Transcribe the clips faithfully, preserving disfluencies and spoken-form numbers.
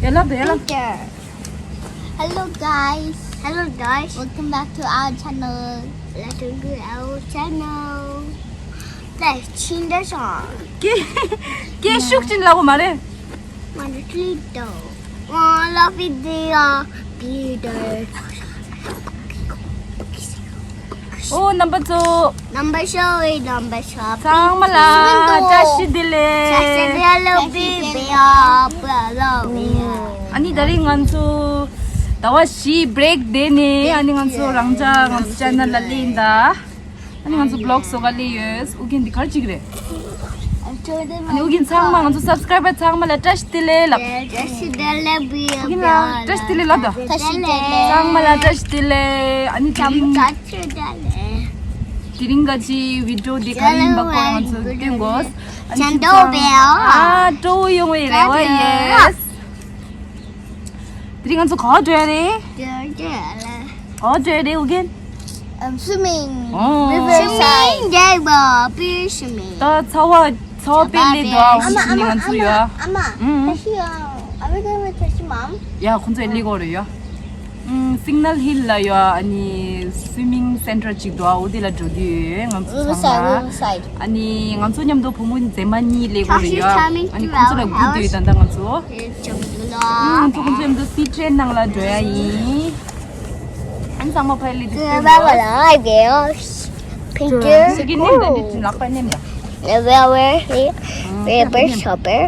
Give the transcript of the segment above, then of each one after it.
ཡ་ལབ་དང་ཡ་ལབ། Hello guys. Hello guys. Welcome back to our channel. Welcome to our channel. ལས་ཕྱིན་འདྲ་སོང་། སྐད་སྐད་ཤུགས་ཅིག་ལབ་དགོས་མ་རེད། མ་རེད་ཀླད་དོ། ཨོ་ལ་བི་དི་ཡོ་ཀླད་དོ། ཨོ་རྣམ་པ་ཚོ། རྣམ་པ་ཚོ་ཡི་རྣམ་པ་ཚོ། ཚང་མ་ལ་བཀྲ་ཤིས་བདེ་ལེགས། བཀྲ་ཤིས་བདེ་ལེགས། བཀྲ་ཤིས་བདེ་ལེགས། ཨ་ནི་ད་རིང་ང་ཚོ་ཟླ་བ་བཞི་བྷི་རེག་བསྡད་ནས། ཨ་ནི་ང་ཚོ་རང་ཅག་ང་ཚོ་ཅེ་ནལ་ལ་སླེབས་ཡིན་ད། ཨ་ནི་ང་ཚོ་བི་ལོག་བཟོ་ག་སླེབས་ཡོད། ཨུ་རྒྱན་འདི་ག་རེ་བྱེད་ཀྱི་རེད། ཨ་ནི་ཨུ་རྒྱན་ཚང་མ་ང་ཚོ་སབ་སི་ཀ་རའི་བར་ཚང་མ་ལ་བཀྲ་ཤིས་བདེ་ལེགས་ལབ། བཀྲ་ཤིས་བདེ་ལེགས། ཨུ་རྒྱན་ལ་བཀྲ་ཤིས་བདེ་ལེགས་ལབ་དང་། བཀྲ་ཤིས་བདེ་ལེགས། ཚང་མ་ལ་བཀྲ་ཤིས་བདེ་ལེགས། ཨ་ནི་དེ་རིང་བཀྲ་ཤིས་བདེ་ལེགས། དེ་རིང་ག་ཅི་བི་ཌི་ཡོ་འདི་ག་རེ་ཡིན་པ་སྐོར་ང་ཚོ་སྟོན་དགོས། ཨ་ནི་ཅན་ཏོ་བེ་ཨ། ཨ་སྤྲོ་བོ་ཡོང་བའི་རེ་བ་ཡོད། དེ་རིང་ང་ཚོ་ག་པར་འགྲོ་ཡ་རེད། ག་པར་འགྲོ་ཡ་རེད། ཨུ་རྒྱན། Um, swimming. ཨོ། Riverside. སུ་མིང་རྒྱག་པ་པི་སུ་མིང་། ད་ཚ་བ་ཚ་བ་དཔེ་སླེབས་འདུག་ཨ། ཨ་མ་ཨ་མ་ཨ་མ་ཨ་མ། ཨུ་རྒྱན་ནི་ང་ཚོ་ཡོད། ཨ་མ། ཨུ། ད་ཤི་ཡ། Are we going with Tashi mom? ཡ་ཁོང་ཚོ་སླེབས་ཀྱི་ཡོད་རེད་ཡ། ཨུ། སིག་ནལ་ཧིལ་ལ་ཡོད། ཨ་ནི་སུའི་མིང་སེན་ཊར་ཅིག་འདུག་ཨ། འོ་དེ་ལ་འགྲོ་གི་ཡོད་ང་ཚོ་ཚང་མ། Riverside, Riverside. ཨ་ནི་ང་ཚོ་མཉམ་དུ་བུ་མོ་མཛེས་མ་གཉིས་སླེབས་ཀྱི་ཡོད་རེད་ཡ། ཨ་ནི་ཁོང་ཚོ་ལ་སྒུག་བསྡད་ཡོད་ད་ལྟ་ང་ཚོ། ཨུ། ང་ཚོ་ཁོང་ཚོ་མཉམ་དུ་སི་ཊི་རེན་ནང་ལ་འགྲོ་ཡ་ཡིན། ཨ་ནི་ཚང་མ་ཕ་ཡི་ལི་དུ་སྟོན་དགོས། Picture. སི་ཀི་ནེམ་ད་འདི་ལག་པ་ནེམ་ཡ། Where we rubber shopper.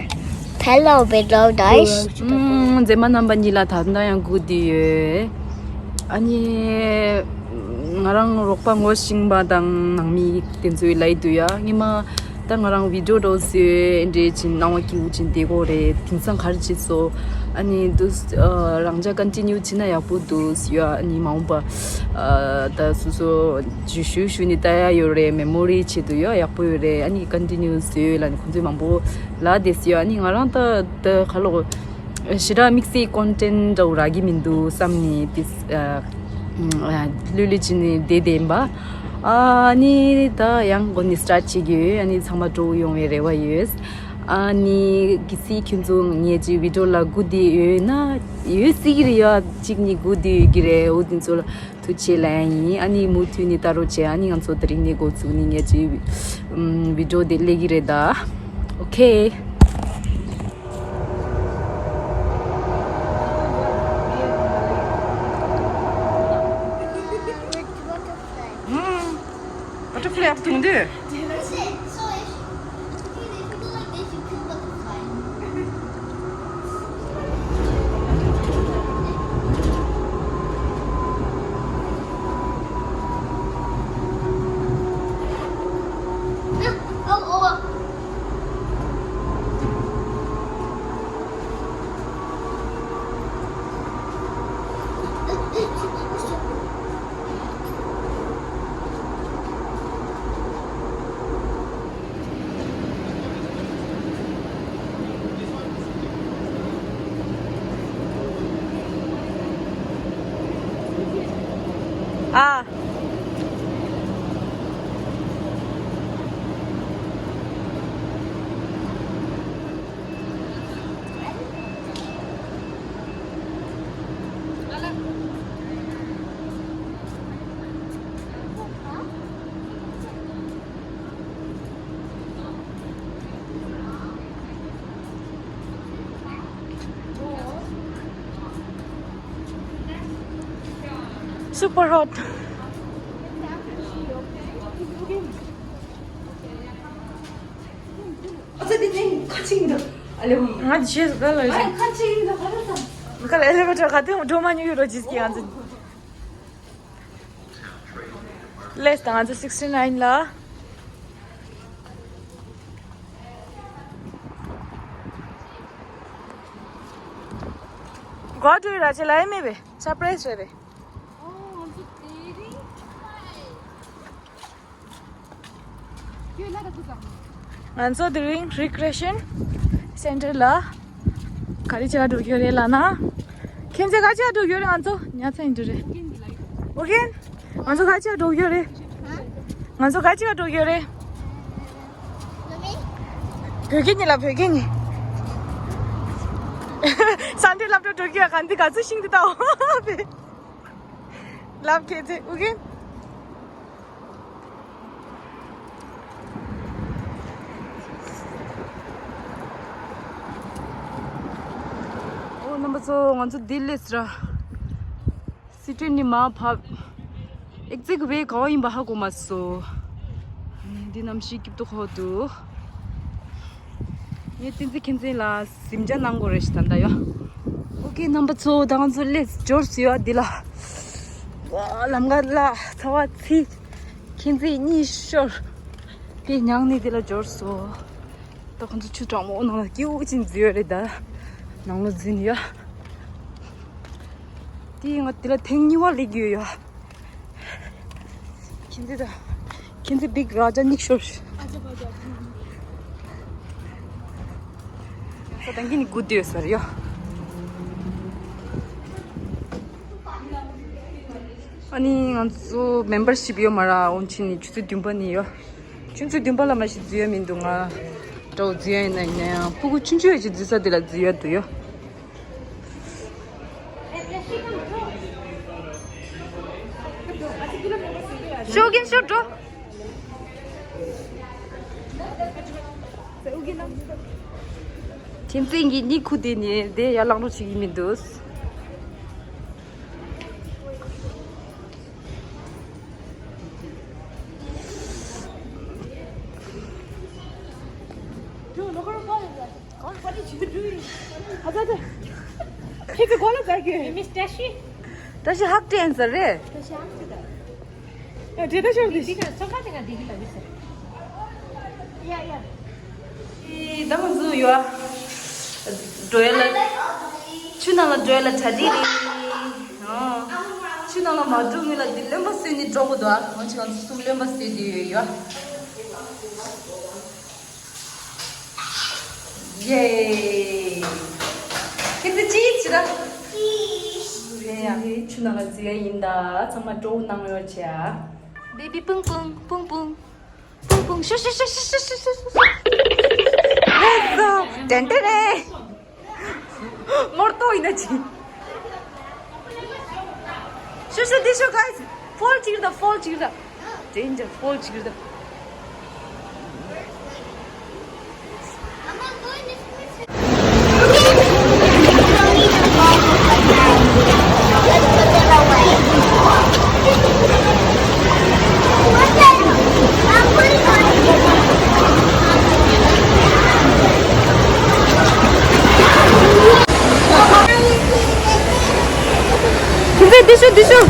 Hello, hello, guys. ཨུམ། མཛེས་མ་རྣམ་པ་གཉིས་ལ་ད་ལྟ་ཡང་སྒུག་བསྡད་ཡོད། ཨ་ནི་ང་རང་རོགས་པ་ངོ་ཤེས་པ་དང་ནང་མི་དེ་ཚོའི་ལབ་ཡི་འདུག་ཡ། སྔོན་མ་ད་ང་རང་བི་ཌི་ཡོ་འདྲ་བོ་བཟོས་འདྲ་བྱས་སྣང་བ་སྐྱིད་པོ་བྱས་བསྡད་ཀྱི་ཡོད་རེད། དེང་སང་ག་རེ་བྱས་སོང་། ཨ་ནི་འདུག་ཨ། རང་ཅག་ཀོན་ཊི་ནིའུ་བྱས་ན་ཡག་པོ་འདུག་ཡ། ཨ་ནི་མ་འོངས་པ་ཨ། ད་སོ་སོ་ཞུ་ཞུ་ཞུ་ནས་ལྟ་ཡ་ཡོད་རེད། མེ་མོ་རི་ཆེད་དུ་ཡ་ཡག་པོ་ཡོད་རེད། ཨ་ནི་ཀོན་ཊི་ནིའུ་བཟོས་ལབ་ནས་ཁོང་ཚོས་མང་པོ་ལབ་བསྡད་སོང་ཡ། ཨ་ནི་ང་རང་ད་ད་ག་ལོག་ཞེ་དྲག་དམིགས་བསལ་ཀོན་ཊེན་འདྲ་བོ་རག་གི་མི་འདུག་བསམ་ནས་དེ་ཨ། ལྷོད་ལྷོད་བྱས་ནས་བསྡད་བསྡད་ཡིན་པ། ཨ་ནི་ད་ཡང་འགོ་ནས་སི་ཊར་ཊི་བྱེད་ཀྱི་ཡོད། ཨ་ནི་ཚང་མ་སྤྲོ་བོ་ཡོང་བའི་རེ་བ་ཡོད། ཨ་ནི་གལ་སྲིད་ཁྱོད་ཚོ་ངའི་ཅིག་བི་ཌི་ཡོ་ལ་སྒུག་བསྡད་ཡོད་ན། ཡོད་སྲིད་ཀྱི་རེད་ཡ། གཅིག་གཉིས་སྒུག་བསྡད་ཡོད་ཀྱི་རེད། འོ་དེ་ཚོ་ལ་ཐུགས་རྗེ་ཆེ་ལབ་ཡ་ཡིན། ཨ་ནི་མུ་མཐུད་ནས་ལྟ་རོགས་བྱེད། ཨ་ནི་ང་ཚོ་དེ་རིང་ནས་འགོ་བཙུགས་ནས་ངའི་ཅིག་ཨམ། བི་ཌི་ཡོ་དེ་སླེབས་ཀྱི་རེད་ད། ཨོ་ཁེ། ཨུམ། བ་ཊར་ཕ་ལའི་ཨ་ཕ་མཐོང་དུས། ཨ། Super hot. ང་ཆེས་ག་ལ་ཡོད། ང་ལ་ཨེ་ལེ་བེ་ཊར་ག་དེ་འགྲོ་མ་མྱོང་ཡོད་རོ་ཇིས་ཀྱི་ང་ཚོ། ལེས་དང་ང་ཚོ་sixty nine ལ། གོ་ཏུ་ར་ཆེ་ལ་ཡེ་མེ་བེ་སར་པ་རའི་ཛི་རེད། ང་ཚོ་དེ་རིང་རི་ཀི་རེ་ཤན་སེན་ཊར་ལ་ག་རེ་བྱེད་ག་འགྲོ་གི་ཡོད་རེད་ལབ་ན། ཁྱེད་ཚོ་ག་རེ་བྱེད་ག་འགྲོ་གི་ཡོད་རེད། ང་ཚོ་ཉལ་ཚན་འགྲོ་རེད། ཨོ་ཁེ། ང་ཚོ་ག་རེ་བྱེད་ག་འགྲོ་གི་ཡོད་རེད། ང་ཚོ་ག་རེ་བྱེད་ག་འགྲོ་གི་ཡོད་རེད། བོད་སྐད་ཉིད་ལ་བོད་སྐད་ཉིད། སན་ཌེ་སློབ་གྲྭ་འགྲོ་གི་ཡ་ག་འདི་ག་ཚོད་ཤིང་འདི་ལྟ་འོ། ལབ་ཁྱེད་ཚེ་ཨུ་གིན། ཨོ་རྣམ་པ་ཚོ་ང་ཚོ་ལྡི་ལི་སི་ར། སི་ཁྲོན་ནས་མར་བབས། ཨེག་ཛེག་ཝེ་ག་བ་ཡིན་པ་ཧ་གོ་མ་སོང་། འདི་གནམ་གཤིས་སྐྱིད་པོ་ཁོག་འདུག་ངས་བསྟན་འཛིན་མཁྱེན་བརྩེ་ལ་གཟིམ་འཇག་གནང་དགོས་རེད་ཞེས་ད་ལྟ་ཡོད། ཨོ་ཀེ་རྣམ་པ་ཚོ་ད་ང་ཚོ་སླེབས་འབྱོར་སོང་ཡ་འདི་ལ། ཝ་ལམ་ཁ་ལ་ཚ་བ་ཚིག་མཁྱེན་བརྩེ་གཉིད་ཤོར། དེ་མྱངས་ནས་འདི་ལ་འབྱོར་སོང་། ད་ཁོང་ཚོ་ཆུ་གྲང་མོ་ནང་ལ་སྐྱིད་པོ་ཅིག་འཛུལ་ཡོད་རེད་ད། ནང་ལོགས་འཛུལ་ནས་ཡ། དེ་ང་འདི་ལ་ཐེངས་གཉིས་པ་སླེབས་ཀྱི་ཡོད་ཡ། ཁྱེད་ཚོ་ད། ཁྱེད་ཚོ་བིག་ར་ཇ་ཉིག་ཤོར། ས་དང་གི་ནི་སྒུག་བསྡད་ཡོད་ས་རེད་ཡ། ཨ་ནི་ང་ཚོ་མེམ་བར་ཤིབ་ཡོད་མ་ར་འོན་ཆི་ནི་ཆུ་ཚོད་བདུན་པ་ནས་ཡོད། ཆུ་ཚོད་བདུན་པ་ལ་མ་ཤི་འཛུལ་ཡ་མི་འདུག་ང་འདྲ་བོ་འཛུལ་ཡ་ཡིན་ན་ཡིན་ན་ཡང་ཕྲུ་གུ་ཆུང་ཆུང་ཡོད་ཅིག་འཛུལ་ས་དེ་ལ་འཛུལ་ཡ་འདུག་ཡོད། ཤོག་གིན་ཤོག་འགྲོ། ཁྱིམ་མཚེས་ཀྱི་གཉིད་ཁུག་དེ་ནས་དེ་ཡར་ལངས་རོགས་བྱེད་ཀྱི་མི་འདུག་ཁྱེད་ཚོ་གོ་ལ་ཟ་གི། Miss Tashi. Tashi hug dancer རེད། Tashi hug dancer. ཨ་དེ་ད་ཤོར་དེ། དེ་ག་སོ་ཁ་དེ་ག་དེ་གི་ལ་བི་ས། ཡ་ཡ། ཨེ་ད་ང་ཚོ་ཡོད། འགྲོ་ཡ་ལ། ཆུ་ནང་ལ་འགྲོ་ཡ་ལ་གྲ་སྒྲིག་རེད། ཨོ། ཆུ་ནང་ལ་མ་འགྲོ་སྔོན་ལ་འདི་རློན་པ་བཟོས་ནས་འགྲོ་དགོས་འདུག་ཨ་ང་ཚོ་གསུམ་རློན་པ་བཟོས་བསྡད་ཡོད་ཡ། ཡེ། ཁྱེད་ཚོ་ཅི་བྱེད་ད། ཡེ་ཡ། ཆུ་ནང་ལ་འཛུལ་ཡ་ཡིན་ད། ཚང་མ་སྤྲོ་བོ་གནང་རོགས་བྱེད་ཨ། Baby, pung pung, pung pung. Pung pung, shu shu shu shu shu shu shu shu. ལེགས་སོ། ཏན་ཏན་རེད། མོར་ཏོ་ཡིན་ན་ཅི། ཤོ་ཤོ་འདི་ཤོ་guys། ཕོལ་ཅིག་རེད་ད། ཕོལ་ཅིག་རེད་ད། Danger, ཕོལ་ཅིག་རེད་ད། འདི་ཤོ་འདི་ཤོ།